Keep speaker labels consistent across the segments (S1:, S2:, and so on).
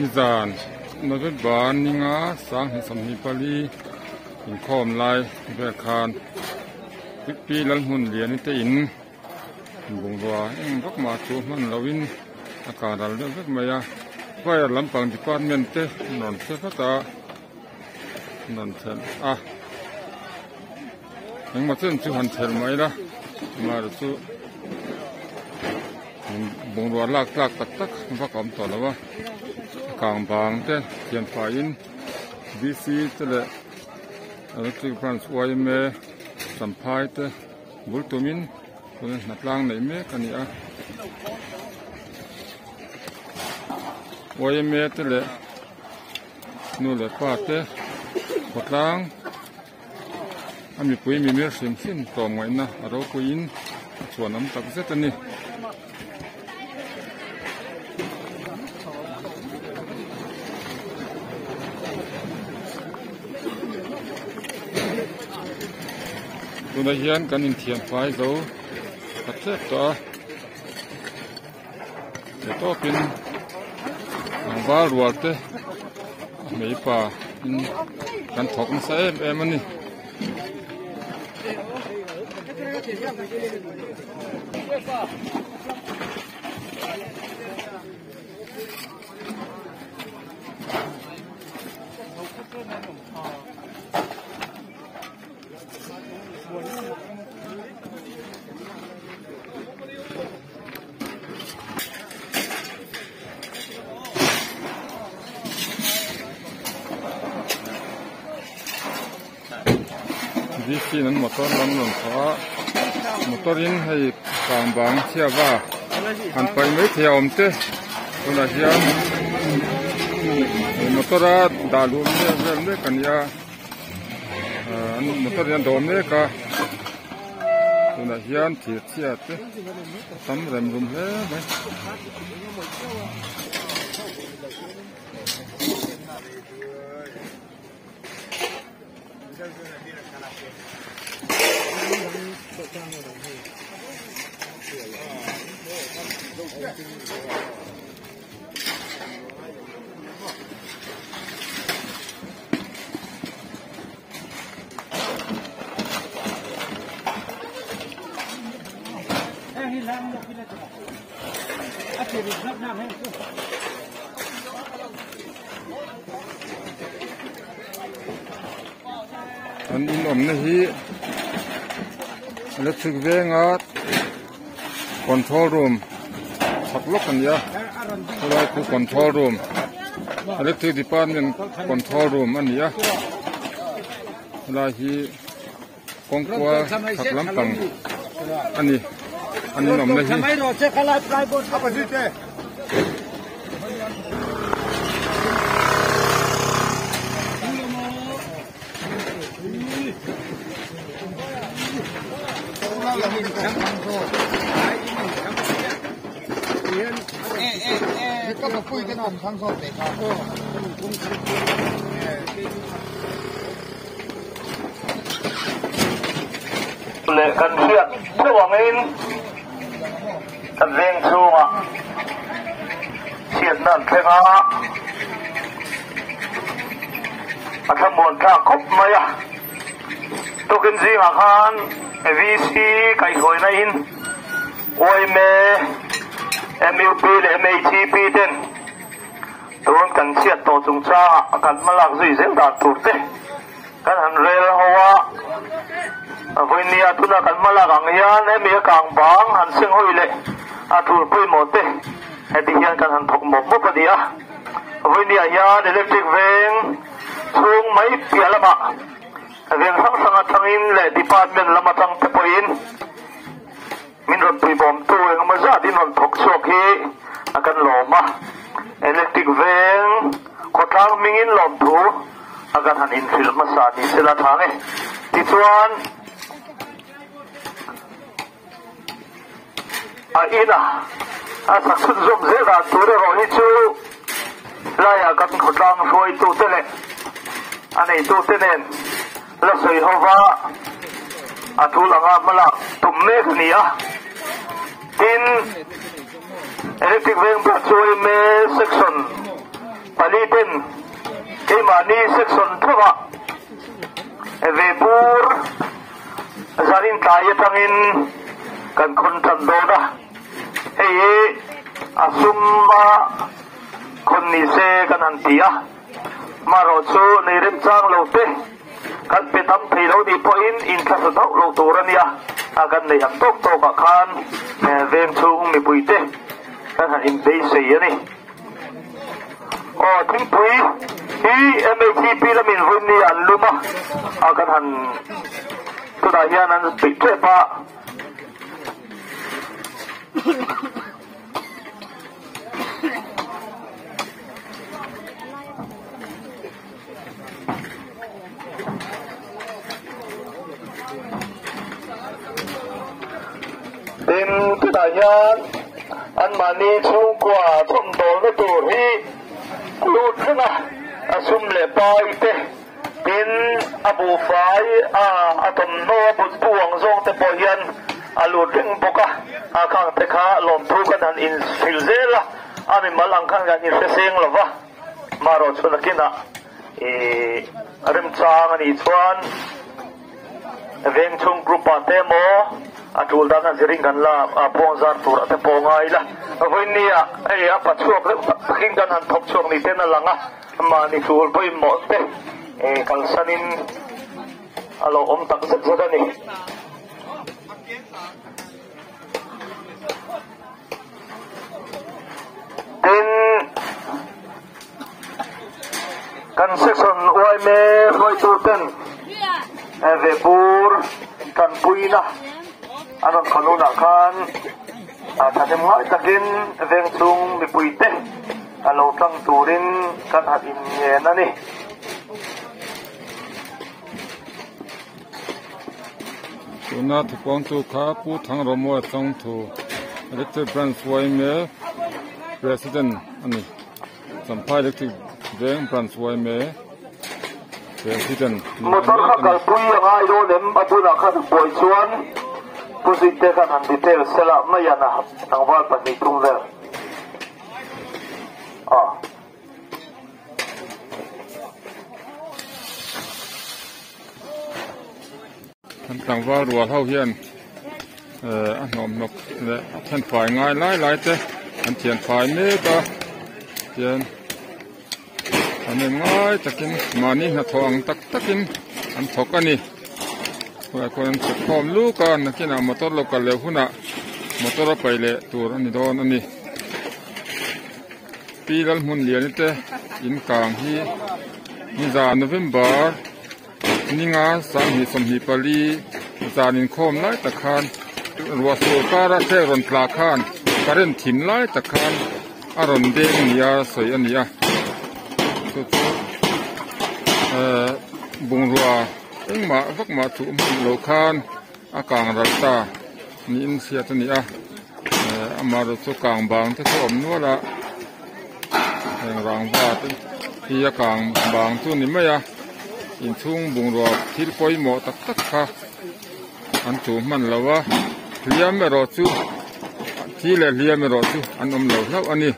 S1: Nizan November ninga 2024 inkhawm lai vel khan Pi Lalhmunliani te in bungrua eng vak mah chu hman loin a kah ral deuh vek mai a fire lampang department te an rawn che vat a an rawn thelh a engmaw chen chu han thelh mai ila amaherawh chu bungrua lak tlak tak tak vak a awm tawh lo a a kang bang te thian faiin V C te leh electric branch yma champhai te bul tumin tuna hnatlang neih mek a ni a yma te leh nu leh pa te khawtlang a mipui mimir hrim hrim tlawm ngaihna a ropuiin a chhuan awm tak zet a ni. Tunah hian kan inthiam fai zo ta tep tawh a ti tawpin tlangval rual te a hmeipa in kan thawk nasa em em a ni. V C an motor lam rawn thawh a motor in hei kang bang chhiava han paih mai thei a awm te tunah hian motor a dah luh vel vel mek a ni a. An motor hi an dawm mek a tunah hian thir chhia te a tam rem rum hle mai. An in awmna hi electric venga control room chhak lawk a ni a helai khu control room electric department control room a ni a helai hi kawngkua chhak lampang a ni an in awmna hi.
S2: Leh kan hriat theuh angin kan veng chhungah chhiatna an thleng a, a thlamuan thlak khawp mai a. Tukin zingah khan VC kaihhruaina in yma, MUP leh MHEP ten tun kan chhiat tawh chungchangah kan hmalak zui zel dan tur te kan han rel ho a. Vawinia tuna kan hmalak ang hian hemi a kang bang han seng hawi leh a tur pawimawh te heti hian kan han thawk mawp mawp a ni a. Vawinia hian electric veng chhung mai piah lamah veng hrang hrang atangin leh department lam atang te pawhin min rawn puibawmtu engemaw zat in rawn thawk chhuak hi a kan lawm a. Electric veng khawtlang hmingin lawmthu a kan han inhrilh hmasa ni sela thang e. Tichuan a ina a sak chhunzawm zel dan tur erawh hi chu laiah kan khawtlang hruaitute leh a neitute nen la sawi ho va a tul anga hmalak tum mek a ni a. Tin, Electric Veng Branch yma Section. pali ten keimahni section theuhah ve bur zanin tlai atangin kan khawn tan dawn a, hei hi a suma khawn ni se kan han ti a, marawh chu nei remchang lo te kan pe tam thei lo nih pawhin inthlasa deuh lo tur a nia, a kan neih ang tawk tawkah khan veng chhung mipuite kan han inbeisei a ni. Aw thingpui hi MHCP lamin vawiin an lum a, a kan han tunah hian an peih tep a. Tin, tunah hian anmahni chhungkua chhawmdawlna tur hi lut reng a, a sum leh pai te, tin a buhfai a a thawmhnaw a butbu ang zawng te pawh hian a lut reng bawk a, a khang te kha lawmthu kan han inhrilh zel a, a mimal ang khan kan inhre seng lo va. Marawh chu nakinah ih remchang a nih chuan veng chhung group ah te emaw a tul dan a zirin kan la a buang zar tur ah te pawh ngai ila. Vawiin ah hei a pa chhuak deuh tak takin kan han thawk chhuak ni ten a lang a, mahni tul pawimawh te ih kalsanin a lo awm tak zet zet a ni. Tin, kan section yma hruaitu ten ve bur tanpuina an rawn khawn hunah khan thahnem ngai takin veng chung mipuite a lo tlang turin kan han inngen a ni.
S1: Tuna thupuangtu kha Pu Thangromawi Chawngthu Electric Branch yma President a ni. Champhai Electric Veng Branch yma President ni
S2: Motor
S1: mek
S2: kha
S1: a ni.
S2: kalpui a ngai dawn em? A bulah khan buai chuan Pu Zinte khan han detail sela mai an a tlangval pahnih tum vel. Aw.
S1: Kan tlangval rual ho hian eh a hnawmhnawk leh a thenfai ngai lai lai te an thianfai mek a tian an en ngai takin mahni hnathawh ang tak takin an thawk a ni khawiah khawiah an thawk khawm luk a nakinah motor lo kal leh hunah motor a paih leh tur a ni dawn a ni. Pi Lalhmunliani te in kang hi niza November ninga 2024 zan inkhawm lai tak khan ruah sur kara hrek rawn tla khan current thim lai tak khan a rawn deng nia sawi a ni a chu chu ehh bungrua engmah vak mah chuh hman loh khan a kang ral ta niin hriat a ni a. Eh amaherawh chu kang bang te chu a awm nual a heng rangva te hi a kang bang chu a ni mai a inchhung bungrua thil pawimawh tak tak kha an thu hman lo a hliam erawh chu thi leh hliam erawh chu an awm lo hlauh a ni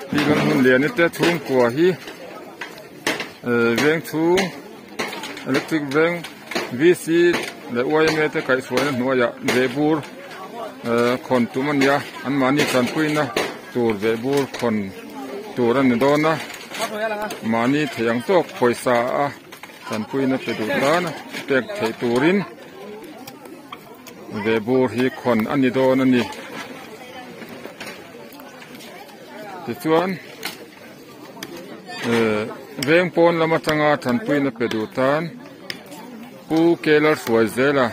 S1: pi Lalhmunliani te chhungkua hi eh veng chhung electric veng VC leh yma te kaihhruaina hnuaiah vehbur ehh khawn tum a ni a anmahni tanpuina tur vehbur khawn tur a ni dawn a mahni theih ang tawk pawisa a tanpuina pe duh tan a pek theih turin vehbur hi khawn a ni dawn a ni tichuan. Eh veng pawn lam atanga thanpuina pe duh tan Pu Kelar hruai zel a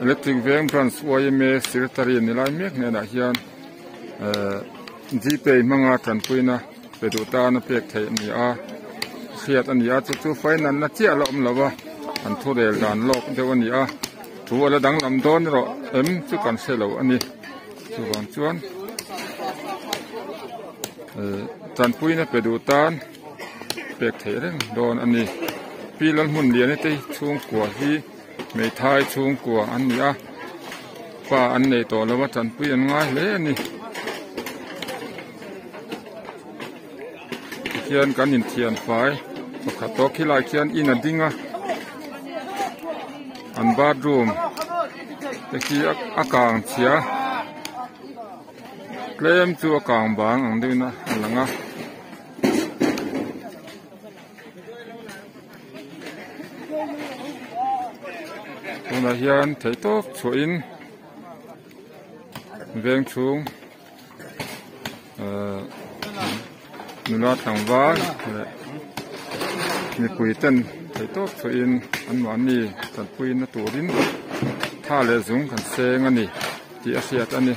S1: Electric Veng Branch yma Secretary ni lai mek hnenah hian eh Gpay hmanga thanpuina pe duh tan a pek theih a ni a hriat a ni a chu chu final na chiah la awm lo a an thu rel dan lawk deuh a ni a thu a la danglam dawn erawh em chu kan hre lo a ni chuvang chuan. Tanpuina pe duh tan pek theih reng dawn a ni. Pi Lalhmunliani te chhungkua hi hmeithai chhungkua an ni a, pa an nei tawh lo a, tanpui an ngai hle a ni. Khian kan inthian fai pakhat tawh khilai khian in a ding a an bathroom te khi a kang chhia tlem chu a kang bang ang deuhin a lang a. Tunah hian theihtawp chhuahin veng chhung ehh nula tlangval leh mipui ten theihtawp chhuahin anmahni tanpuina turin tha leh zung kan seng a ni tih a hriat a ni.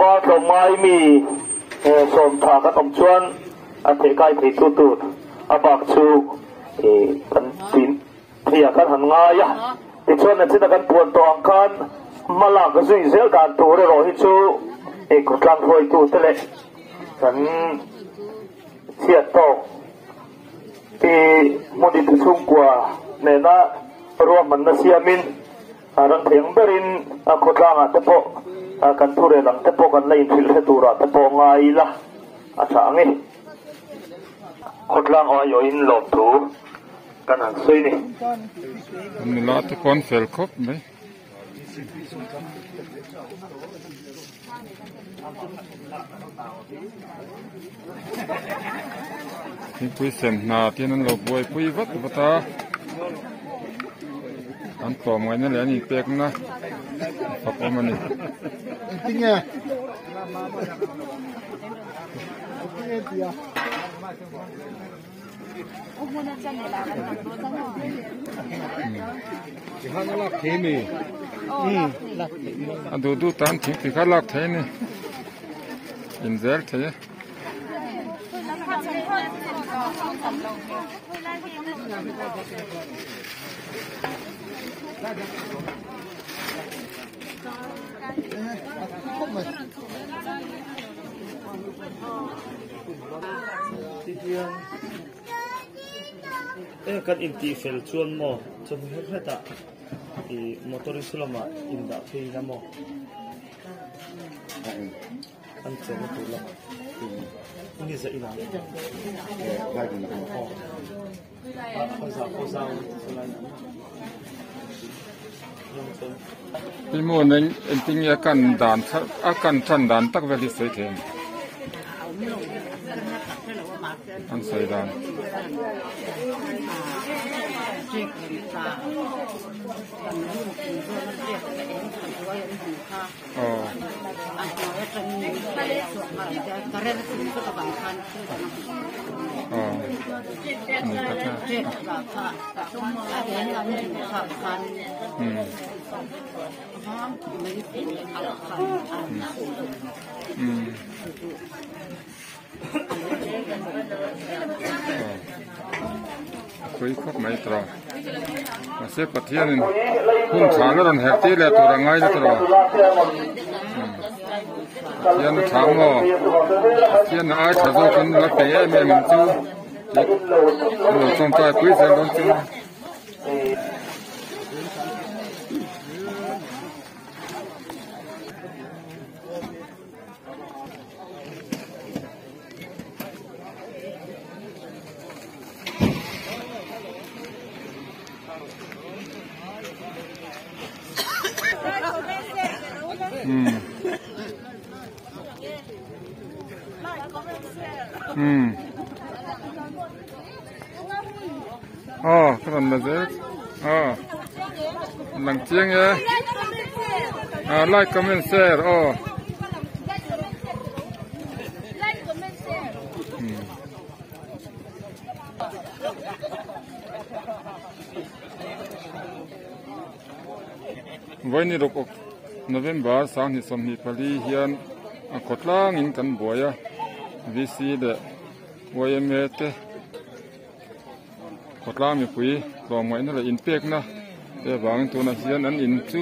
S2: Va tlawmngai mi sawmtha kan awm chuan a thehkai thei tu tur a bak chu kan tin thei ah kan han ngai a, tichuan a china kan puan tawh ang khan hma lak zui zel dan tur erawh hi chu khawtlang hruaitu te leh kan chhiat tawk i hmun i chhungkua nena ruahmanna siamin a ram theng berin a khawtlangah te pawh kan thurel ang te pawh kan la inhrilh hre turah te pawh ngai ila a tha ang e. Khawtlang aiawhin lawmthu kan han sawi ni.
S1: Nula te pawh an fel khawp mai. Thingpui sen hna tin an lo buaipui vat vat a an tlawm ngaihna leh an inpekna fak awm a ni. A duh duh tan thingpui kha lak thei a ni in zel thei e.
S3: Tihian e kan intih fel chuan maw chawhnu hret hret ah ih motor in lamah indah phei ila maw an chenna tur lamah ni za inah aw
S1: Hmun engtin nge a kan dan a kan tan dan tak vel hi sawi thei ang an sawi dan. Aw. Aw. Ani tak a. Um. Um. Aw. Tui khawp mai tawh. Mahse Pathianin hun tha la rawn herh tir leh tur a ngai na tawh. Pathian a tha maw? Pathian a ai tha zawkin la pe em em ang chu tih a lo tawngtai pui zel dawn chu. Um. Um. Aw ka rawn la zel. Aw. Lang chiang e. Ah like comment share aw. Um. Vawiin ruk awk November 2024 hian a khawtlangin kan buai a VC leh YMA te khawtlang mipui tlawmngaihna leh inpekna te avangin tunah hian an in chu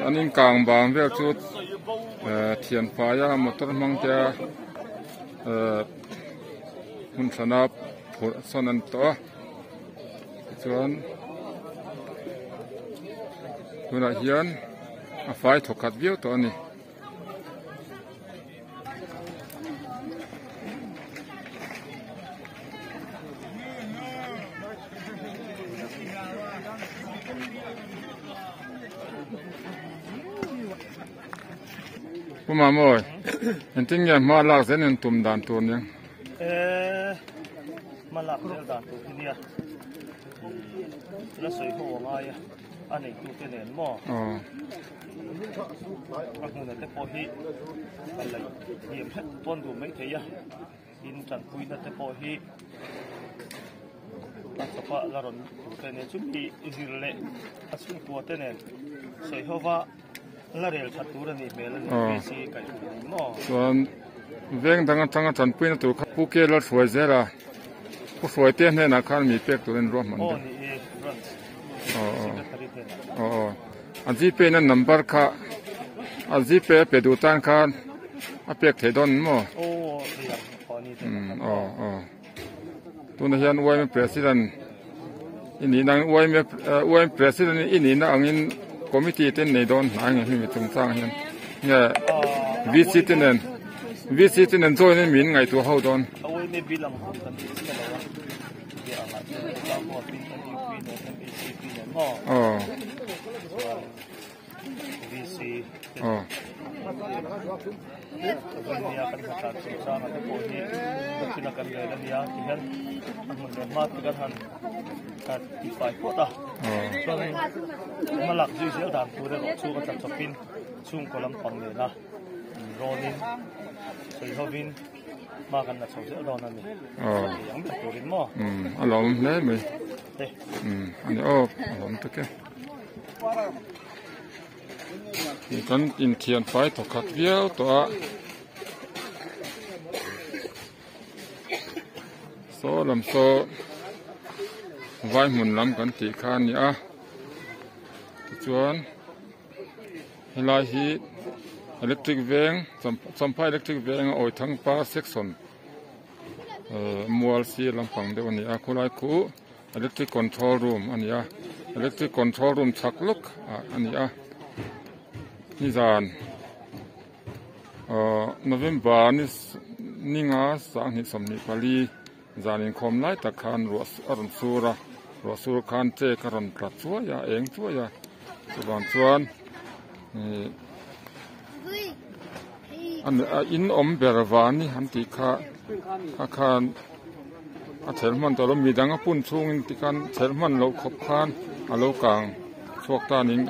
S1: an in kang bang vel chu eh thianfaia motor hmang te a. Ehh hmun hrana phurh sawn a ni tawh a tichuan tunah hian a fai thawkhat viau tawh a ni. Pu Mamawi, engtin nge hma lak zel in tum dan tur nia?
S3: Eh, hma lak zel dan tur hi nia. La sawi ho a ngai a, a neitu te nen maw?
S1: Aw.
S3: A hmuna te pawh hi a laih hniam hlek pawn duh mai thei a, in tanpuina te pawh hi a chawpa la rawn tur te nen chumi zir leh a chhungkua te nen sawi ho va la rel that tur a nih hmel a ni VC kaih tur ni maw?
S1: Chuan veng dang atanga tanpuina tur kha Pu Kela hruai zel a, Pu Hruaite hnenah khan mi pek turin ruahman
S3: deuh. Aw ni e, branch secretary hnenah.
S1: Aw aw. A gpay na number kha a gpay a pe duh tan khan a pek theih dawn maw?
S3: Aw thei ang mahni te
S1: khan. Aw aw. Tunah hian YMA president i nihna angin YMA YMA president i nihna angin committee te an nei dawn hnai nge hemi chungchang hian nge VC te nen VC te nen join in min ngaihtuah ho dawn.
S3: A YMA bill ang hun kan tih chiah lo a bia angah chuan khawtlang pawh a pin NUP nen MHCP nen maw?
S1: Aw.
S3: Chuan VC te
S1: Aw.
S3: Nia kan hna tlan chungchang a te pawh hi thil a kan rel a nia ti hian a hmun leh hma te kan han ti fai phawt a chuan hma lak zui zel dan tur erawh chu a tla chawpin chhungkaw lampang nena inrawnin sawi hovin hma kan la chho zel dawn a ni thei ang ber turin maw
S1: a lawm hle mai a ni aw a lawm tak e. Kan inthian fai thawkhat viau tawh a saw lam saw vai hmun lam kan tih kha a ni a tichuan helai hi electric veng champhai electric veng a awithangpa section ehh mual sir lampang deuh a ni a khawlai khu. Electric control room a ni a electric control room chhak lawk ah a ni a nizan ahh November ni ninga sanghnih 24 zan inkhawm lai tak khan ruah a rawn sur a ruah sur khan cake a rawn tla chuai a eng chuai a chuvang chuan ihh a in awm ber vani an tih kha kha khan. A chher hman tawh lo midang a pun chhungin tikhan chher hman loh khawp khan a lo kang chhuak ta niin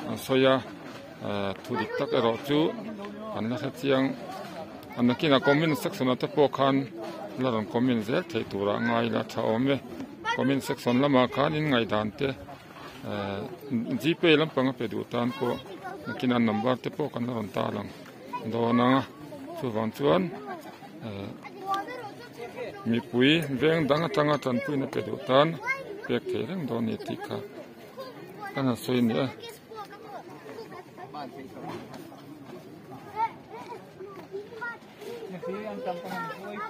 S1: an sawi a ehh thu dik tak erawh chu an la hre chiang a nakinah comment section ah te pawh khan la rawn comment zel theih turah ngai la tha awm e comment section lamah khan in ngaihdan te ehh gpay lampang a pe duh tan pawh nakinah number te pawh kan la rawn tar ang dawn ang a chuvang chuan ehh. Mipui veng dang atanga tanpuina pe duh tan pek thei reng dawn a ni tih kha kan han sawi a ni a.